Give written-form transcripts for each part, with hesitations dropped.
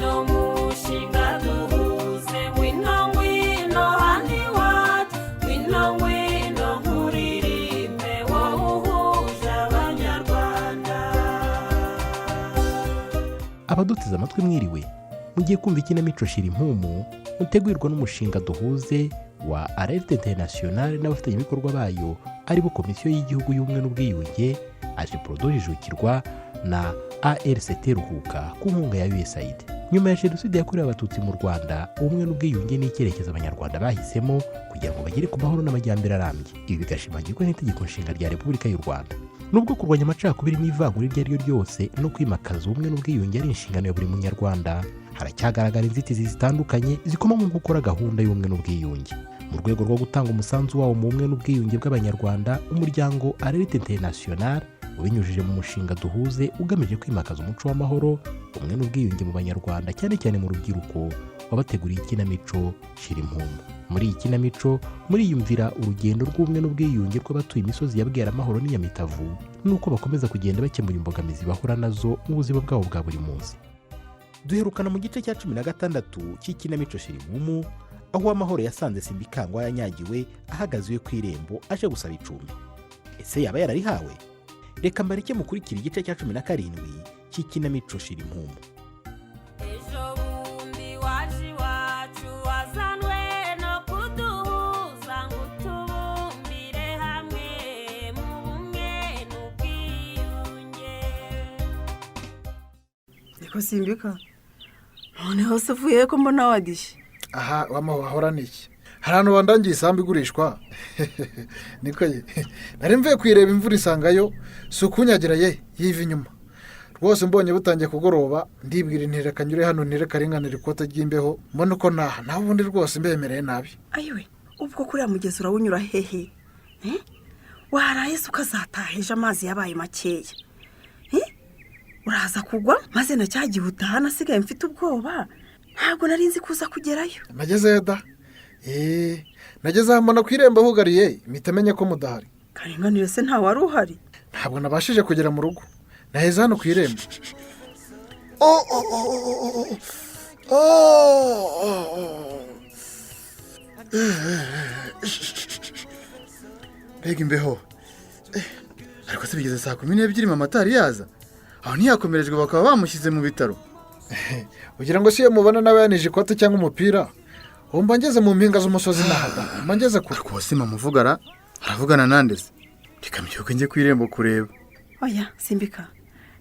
Ngwino mushinga duhuze, ngwino, ngwino hano iwacu, ngwino, ngwino nkuririmbe, wowe uhuje Abanyarwanda. Abaduteze amatwi, mwiriwe. Mugiye kumva ikinamico Shira Impumu, mutegurirwa n'umushinga Duhuze wa Alerte Internationale n'abafatanyabikorwa bayo, aribo Komisiyo y'Igihugu y'Ubumwe n'Ubwiyunge, AJEPRODO Jijukirwa na ARCT Ruhuka ku nkunga ya USAID. Nyuma ya Jenoside yakorewe Abatutsi mu Rwanda, ubumwe n'ubwiyunge ni icyerekezo Abanyarwanda bahisemo kugira ngo bagere ku mahoro n'amajyambere arambye. Ibi bigashimangirwa n'Itegeko Nshinga rya Repubulika y'u Rwanda. Nubwo kurwanya amacakubiri n'ivangura iryo ari ryo ryose no kwimakaza ubumwe n'ubwiyunge ari inshingano ya buri Munyarwanda, haracyagaragara inzitizi zitandukanye zikoma mu gukora gahunda y'ubumwe n'ubwiyunge. Mu rwego rwo gutanga umusanzu wawo mu bumwe n'ubwiyunge bw'Abanyarwanda, umuryango Alerte Internationale, ubinyujije mu mushinga Duhuze ugamije kwimakaza umuco w'amahoro, ubumwe n'ubwiyunge mu Banyarwanda, cyane cyane mu rubyiruko, wabateguriye ikinamico Shira Impumu. Muri iyi kinamico muriyumvira urugendo rw'ubumwe n'ubwiyunge rw'abatuye imisozi ya Bweramahoro n'Inyamitavu, n'uko bakomeza kugenda bakemura imbogamizi bahura nazo mu buzima bwabo bwa buri munsi. Duherukana mu gice cya 16 cy'ikinamico Shira Impumu, aho Uwamahoro yasanze Simbikangwa yanyagiwe ahagaze iwe ku irembo aje gusaba icumbi. Ese yaba yararihawe? Reka mbareke mukurikira igice cya 17 cy'ikinamico Shira Impumu. Ejo bundi waje iwacu, wazanwe no kuduhuza ngo utubumbire hamwe mu bumwe n'ubwiyunge. Niko Simbika, noneho se uvuye ko mbona wadishye? Aha wamaho wahora ni iki? Hari ahantu wandangiye isambu igurishwa, niko ye. Nari mvuye kuyireba, imvura isangayo, si ukunyagira ye, yiva inyuma rwose. Mbonye butangiye kugoroba, ndibwira nti reka nyure hano ntireka ringanira ikote ry'imbeho, mbone uko naha. Naho ubundi rwose mbemereye nabi. Ayiwe, ubwo kuriya mugezi urawunyura hehe? Eh? Waraye se ukazataha ejo amazi yabaye makeya? Eh? Uraza kugwa maze na cya gihe utahana asigaye mfite ubwoba. Ntabwo nari nzi kuza kugerayo. Nagezeyo da. Eee, nageze aha mbona ku irembo hugariye, mpita menya ko mudahari. Karinganire se ntawe wari uhari? Ntabwo nabashije kugera mu rugo, naheze hano ku irembo. Oh, oh, oh, oh, oh, oh, oh. Mbega imbeho! Ariko se bigeze saa 12, mama atari yaza? Aho ntiyakomerejwe bakaba bamushyize mu bitaro? Ugira ngo si iyo mubona nawe yanije ikote cyangwa umupira, wumva ngeze mu mpinga z'umusozi nahada, mba ngeze kure. Ariko uwo si mama uvugara, aravugana nande se? Reka mbyuke njye ku irembo kureba. Oya Simbika,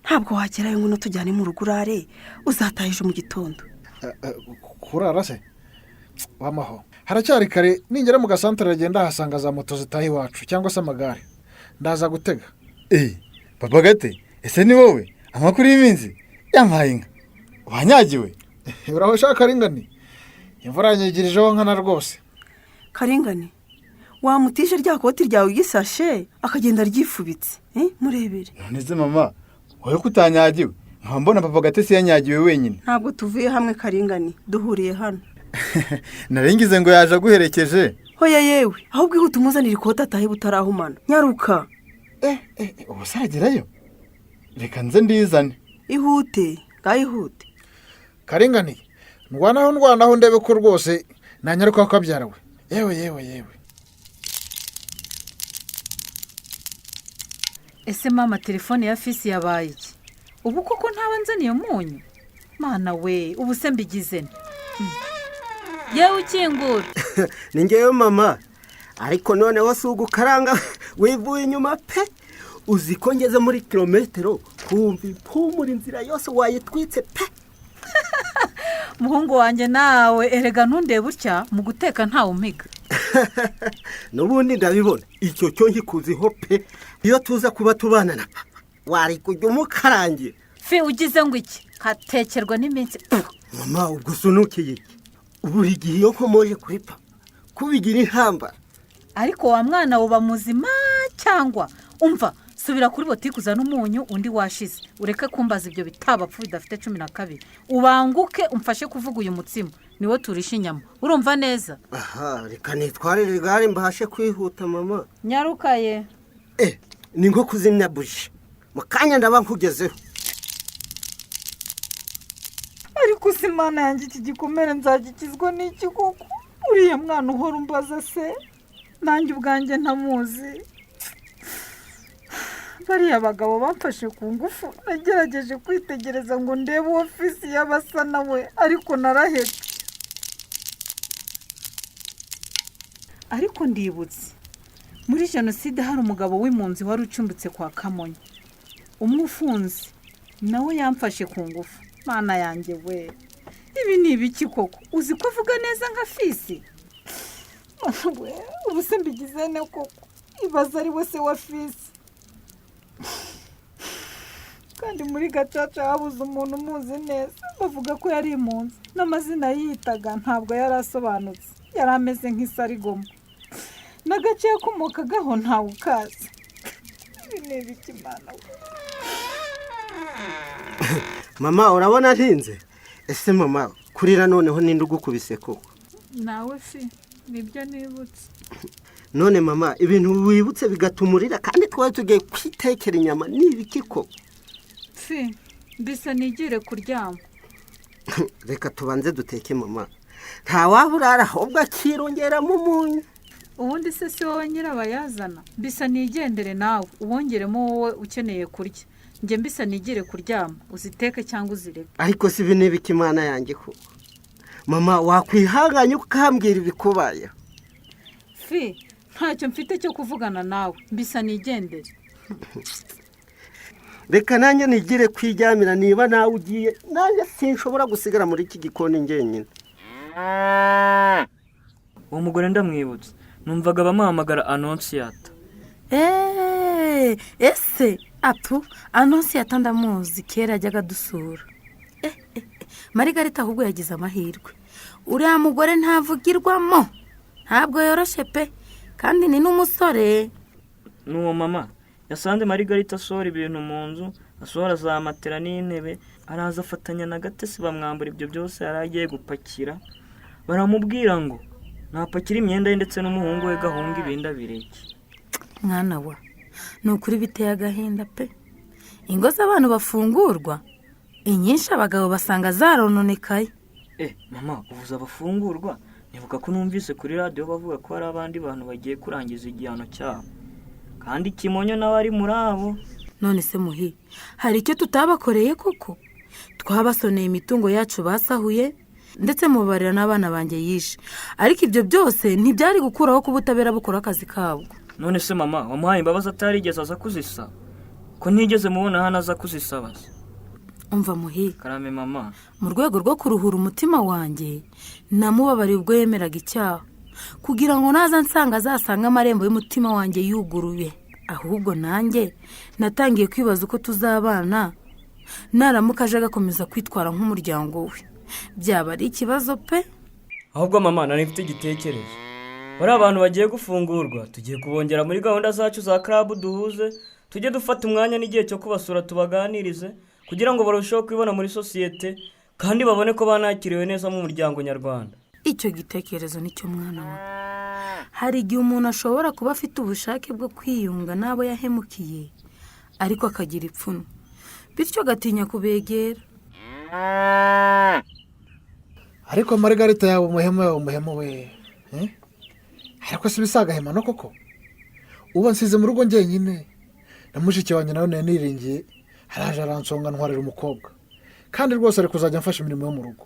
ntabwo wagerayo. Ngo tujyane mu rugo urare, uzataha ejo mu gitondo. Kurara se wamaho? Haracyari kare. Ningera mu gasantere agenda ahasanga za moto zitaha iwacu cyangwa se amagare, ndaza gutega. Eee, papa Gate, ese ni wowe? Amakuru y'iminsi? Yampaye inka, wanyagiwe? Uraho ushaka Karingani? Imvura yanyigirijeho nkana rwose. Karingani, wamutije rya koti ryawe ry'isashe akagenda ryifubitse. Eh, murebere. None se mama, wowe ko utanyagiwe, nkaba mbona papa Gatesi yanyagiwe wenyine? Ntabwo tuvuye hamwe Karingani, duhuriye hano. Narengize ngo yaje aguherekeje. Hoya yewe, ahubwo ihute umuzanire ikoti atahe butarahumana. Nyaruka. Eh eh, ubu se aragerayo? Reka nze ndizane. Ihute, ngaho ihute. Karingani, ndwanaho, ndwanaho ndebe ko rwose nanyaruka ko kabyara we. Yewe, yewe, yewe! Ese mama, telefone ya fisi yabaye iki ubu koko? Ntaba nzaniye umunyu? Mana we, ubu se mbigize nte? Yewe, ukingura. Ni ngewe mama, ariko noneho si ugukaranga wivuye inyuma pe. Uzi ko ngeze muri kilometero kumva impumura inzira yose wayitwitse pe. Muhungu wanjye nawe erega, ntundebe utya, mu guteka ntawe umpiga. N'ubundi ndabibona, icyo cyo nkikuziho pe. Iyo tuza kuba tubana na papa, wari kujya umukarangira. Fi, ugize ngo iki? Katekerwa n'iminsi. Mama, ubwo usunukiye iki? Buri gihe iyo nkomoje kuri papa kubigira intambara. Ariko wa mwana, uba muzima cyangwa? Umva, subira kuri botike uzane umunyu, undi washize, ureke kumbaza ibyo bitabapfu bidafite 12. Ubanguke umfashe kuvuga uyu mutsima, niwo turisha inyama, urumva neza? Aha, reka nitwarire igare mbashe kwihuta mama. Nyarukaye. Eh, ni nko kuzimya buji, mu kanya ndaba nkugezeho. Ariko Ariko si Imana yanjye, iki gikomere nzagikizwa n'iki koko? Uriya mwana uhora umbaza se, nanjye ubwanjye ntamuzi. Bariya bagabo bamfashe ku ngufu, nagerageje kwitegereza ngo ndebe uwo Fisi yaba asa nawe, ariko narahebye. Ariko ndibutse muri jenoside hari umugabo w'impunzi wari ucumbitse kwa Kamonyi, umwe ufunze nawe yamfashe ku ngufu. Mana yanjye we, ibi ni ibiki koko? Uzi ko avuga neza nka Fisi? Mana we, ubu se mbigize ne koko? Ibaze ari we se wa Fisi. Kandi muri gacaca habuze umuntu umuzi neza, bavuga ko yari impunzi, n'amazina yiyitaga ntabwo yari asobanutse, yari ameze nk'isarigoma, n'agace yakomokagaho ntawe ukazi. Ibi ni ibiki Mana we? Mama, urabona ntinze? Ese mama, kurira noneho ninde ugukubise koko? Nawe fi, nibyo nibutse. None mama, ibintu wibutse bigatuma urira kandi twari tugiye kwitekera inyama, ni ibiki koko? Fi, mbese nigire kuryama. Reka tubanze duteke mama, ntawaba urara ahubwo akirongeramo umunyu. Ubundi se si wowe nyirabayazana? Mbisa nigendere nawe uwongeremo wowe ukeneye kurya, njye mbisa nigire kuryama, uziteke cyangwa uzireke. Ariko si ibi ni ibiki Imana yanjye koko? Mama, wakwihanganye ukambwira ibikubayeho. Fi, ntacyo mfite cyo kuvugana nawe, mbisa nigendere. Reka nanjye nigire kwiryamira, niba nawe ugiye nanjye sinshobora gusigara muri iki gikoni njyenyine. Uwo mugore ndamwibutse, numvaga bamuhamagara Anonsiyata. Eee, ese apu Anonsiyata ndamuzi, kera yajyaga adusura. Marigarita ahubwo yagize amahirwe, uriya mugore ntavugirwamo, ntabwo yoroshye pe, kandi ni n'umusore. N'uwo mama yasanze Marigarita asohora ibintu mu nzu, asohora za matera n'intebe, araza afatanya na Gatesi bamwambura ibyo byose yari agiye gupakira, baramubwira ngo napakira imyenda ye ndetse n'umuhungu we Gahunga, ibindi abireke. Mwana wa, ni ukuri biteye agahinda pe. Ingo z'abantu bafungurwa inyinshi abagabo basanga zarononekaye. Mama, uvuze abafungurwa, nibuka ko numvise kuri radiyo bavuga ko hari abandi bantu bagiye kurangiza igihano cyabo, kandi Kimonyo nawe ari muri abo. None se muhi, hari icyo tutabakoreye koko? Twabasoneye imitungo yacu basahuye, ndetse mubabarira n'abana banjye yishe, ariko ibyo byose ntibyari gukuraho ko ubutabera bukora akazi kabwo. None se mama, wamuhaye imbabazi atarigeze aza kuzisaba? Ko ntigeze mubona hano aza kuzisaba se? Umva muhi. Karame mama. Mu rwego rwo kuruhura umutima wanjye, namubabariye ubwo yemeraga icyaha, kugira ngo naza nsanga azasanga amarembo y'umutima wanjye yuguruye. Ahubwo nanjye natangiye kwibaza uko tuzabana naramuka aje agakomeza kwitwara nk'umuryango we, byaba ari ikibazo pe. Ahubwo mama, nari mfite igitekerezo. Bari abantu bagiye gufungurwa, tugiye kubongera muri gahunda zacu za club duhuze, tujye dufata umwanya n'igihe cyo kubasura tubaganirize, kugira ngo barusheho kwibona muri sosiyete kandi babone ko banakiriwe neza mu muryango nyarwanda. Icyo gitekerezo nicyo mwana wa. Hari igihe umuntu ashobora kuba afite ubushake bwo kwiyunga n'abo yahemukiye, ariko akagira ipfunwe, bityo agatinya kubegera. Ariko Marigarita yawe umuhemu, yawe umuhemu we. Ariko si ibisagahema no koko? Ubu nsize mu rugo njyenyine na mushiki wanjye nawe nari niringiye, araje aransonga ntwarira umukobwa, kandi rwose ari kuzajya amfasha imirimo yo mu rugo.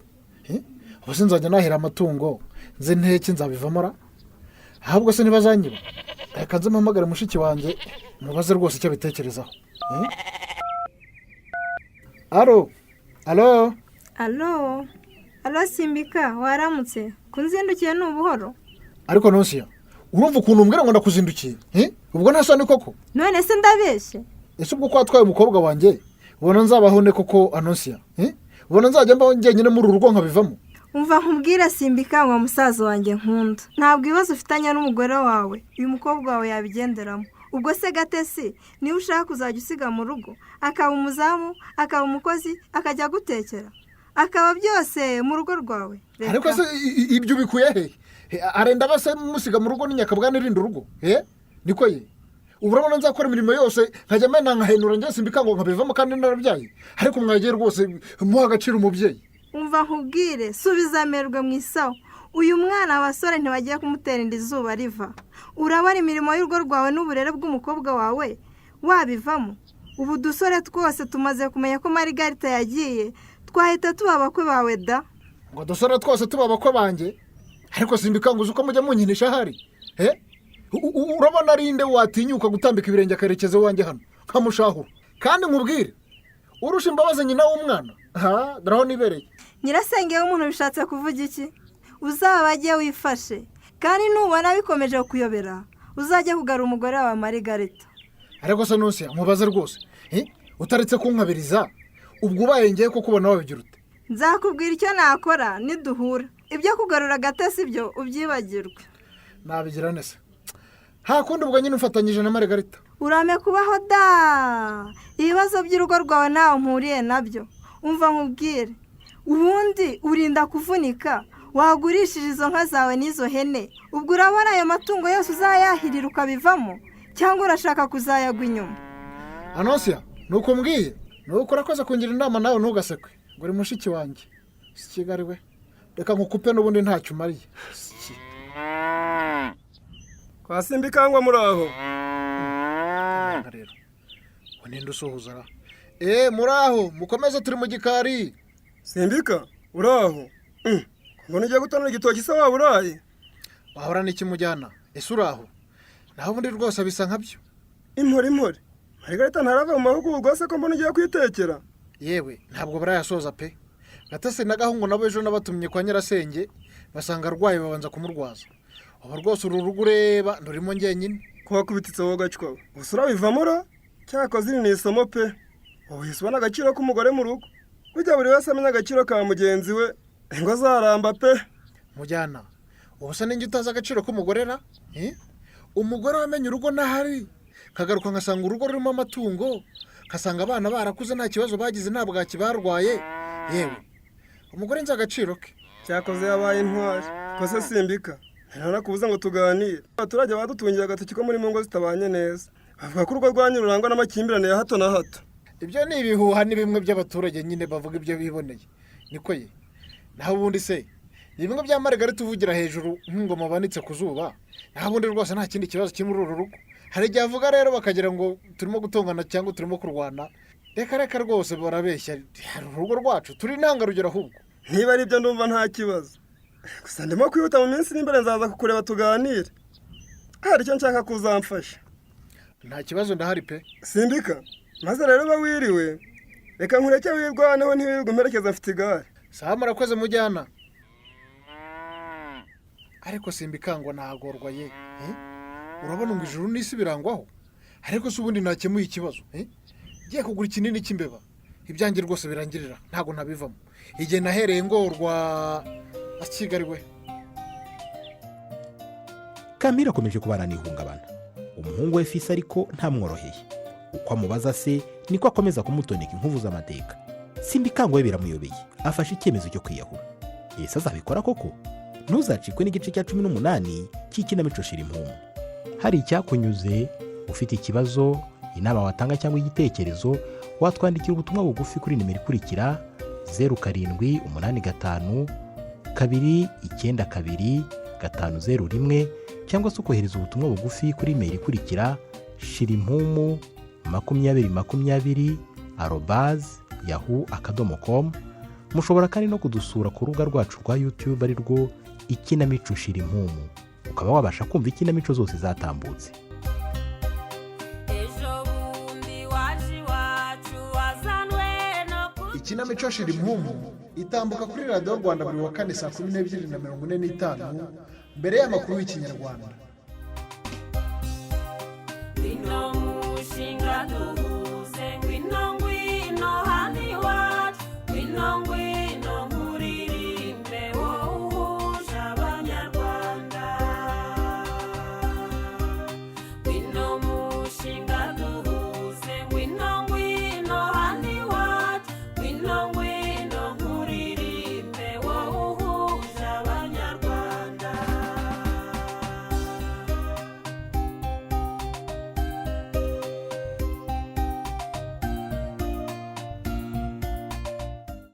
Ubu sinzajya nahira amatungo, nze nteke nzabivamo ra? Ahubwo se ntibazanyiba? Reka nze mpamagare mushiki wanjye mubaze rwose icyo abitekerezaho. Alo, alo. Alo, alo Simbika, waramutse? Kunzindukiye ni ubuhoro? Ariko Nonsiya, urumva ukuntu umbwira ngo ndakuzindukiye? Ubwo nta soni koko? None se ndabeshye? Ese ubwo ko watwaye umukobwa wanjye, ubona nzabaho ne koko Anonsiya? Ubona nzajya mbaho njyenyine muri uru rugo nkabivamo? Umva nkubwire Simbika, ngo musaza wanjye nkunda, ntabwo ibibazo ufitanye n'umugore wawe uyu mukobwa wawe yabigenderamo. Ubwo se Gatesi niba ushaka kuzajya usiga mu rugo, akaba umuzamu, akaba umukozi, akajya agutekera, akaba byose mu rugo rwawe. Ariko se ibyo ubikuye he? Arenda base musiga mu rugo ni nyakabwana irinda urugo? Niko ye? Ubu urabona nzakora imirimo yose nkajya mena nkahenura njye Simbika ngo nkabivamo kandi narabyaye? Ariko mwagiye rwose muha agaciro umubyeyi. Umva nkubwire, subiza amerwe mu isaho. Uyu mwana abasore ntibagiye kumutera inda izuba riva. Urabona imirimo y'urugo rwawe n'uburere bw'umukobwa wawe wabivamo? Ubu dusore twose tumaze kumenya ko Marigarita yagiye, twahita tuba abakwe bawe da. Ngo dusore twose tuba abakwe banjye? Ariko simbikanguza uko mujya munkinisha ahari. Urabona ari nde watinyuka gutambika ibirenge akarekeza iwanjye hano nkamushahura? Kandi nkubwire, urusha imbabazi nyina w'umwana, ha, dore aho nibereye. Nyirasenge w'umuntu bishatse kuvuga iki? Uzaba ajye wifashe, kandi nubona bikomeje kuyobera uzajye kugarura umugore wawe Marigarita. Ariko se Nonsiya, nkubaze rwose, utaretse kunkabiriza, ubwo ubaye ngiye kukubona wabigira ute? Nzakubwira icyo nakora niduhura. Ibyo kugarura Gatesi byo ubyibagirwe. Nabigira neza nta kundi, ubwo nyine ufatanyije na Marigarita. Urame kubaho da, ibibazo by'urugo rwawe ntawe mpuriye nabyo. Umva nkubwire, ubundi urinda kuvunika wagurishije izo nka zawe n'izo hene, ubwo urabona ayo matungo yose uzayahirira ukabivamo, cyangwa urashaka kuzayagwa inyuma? Anonsiya, nuko mbwiye, nuko urakoze kungira inama nawe ntugasekwe ngo uri mushiki wanjye. Si Kigali we, reka nkukupe n'ubundi ntacyo umariye. Kwa Simbikangwa muri aho? Rero ninde usuhuza ra? Muri aho mukomeze, turi mu gikari. Simbika uri aho? Mbona ugiye gutonora igitoki se waba uraye? Wahora n'ikimujyana, ese uri aho? Naho ubundi rwose bisa nkabyo. Impore impore, Marigarita ntarava mu mahugurwa se ko mbona ugiye kwitekera? Yewe ntabwo barayasoza pe. Gatasi na Gahungu nabo ejo nabatumye kwa nyirasenge, basanga arwaye babanza kumurwaza. Ubu rwose uru rugo ureba ndurimo njyenyine. Kuhakubititse wowe gacwa, gusa urabivamo ra? Cyakoze iri ni isomo pe. Ubu uhise ubona agaciro k'umugore mu rugo. Burya buri wese amenya agaciro ka mugenzi we, ingo zaramba pe. Mujyana, ubu se ninjye utazi agaciro k'umugore ra? Umugore wamenye urugo n'ahari, nkagaruka nkasanga urugo rurimo amatungo, nkasanga abana barakuze nta kibazo bagize, nta bwaki barwaye. Yewe umugore nzi agaciro ke. Cyakoze yabaye intwari. Kose Simbika, ntanakubuza ngo tuganire. Abaturage badutungiye agatoki ko muri mu ngo zitabanye neza, bavuga ko urugo rwanyu rurangwa n'amakimbirane ya hato na hato. Ibyo ni ibihuha, ni bimwe by'abaturage nyine bavuga ibyo biboneye. Niko ye, naho ubundi se ni bimwe bya Marigarita uvugira hejuru nk'ingoma banitse ku zuba. Naho ubundi rwose nta kindi kibazo kiri muri uru rugo. Hari igihe avuga rero bakagira ngo turimo gutongana cyangwa turimo kurwana. Reka reka rwose barabeshya, hari urugo rwacu turi intangarugero ahubwo. Niba ari ibyo ndumva nta kibazo, gusa ndimo kwihuta mu minsi iri imbere nzaza kukureba tuganire, hari icyo nshaka kuzamfasha. Nta kibazo ndahari pe. Simbika, maze rero uba wiriwe, reka nkureke wirwaneho ntiwirirwe umperekeza mfite igare. Sawa murakoze mujyana. Ariko Simbikangwa nagorwa ye. Urabona ngo ijuru n'isi birangwaho, ariko se ubundi nakemuye ikibazo. Ngiye kugura ikinini cy'imbeba, ibyanjye rwose birangirira, ntabwo ntabivamo. Igihe nahereye ngorwa Kigali we. Kampire akomeje kubana n'ihungabana. Umuhungu we Fisi ariko ntamworoheye. Uko amubaza se niko akomeza kumutoneka inkuvu z'amateka. Simbikangwa we biramuyobeye, afashe icyemezo cyo kwiyahura. Ese azabikora koko? Ntuzacikwe n'igice cya 18 cy'ikinamico Shira Impumu. Hari icyakunyuze, ufite ikibazo, inama watanga cyangwa igitekerezo, watwandikira ubutumwa bugufi kuri nimero ikurikira: 0785 292 501, cyangwa se ukohereza ubutumwa bugufi kuri imeri ikurikira: shirimpumu 2020 @yahoo.com. Mushobora kandi no kudusura ku rubuga rwacu rwa YouTube, ari rwo Ikinamico Shira Impumu, ukaba wabasha kumva ikinamico zose zatambutse. Ejo bundi waje iwacu wazanwe no Ikinamico Shira Impumu itambuka kuri Radiyo Rwanda buri wa kane saa 12:45 mbere y'amakuru y'Ikinyarwanda. Ngwino mushinga.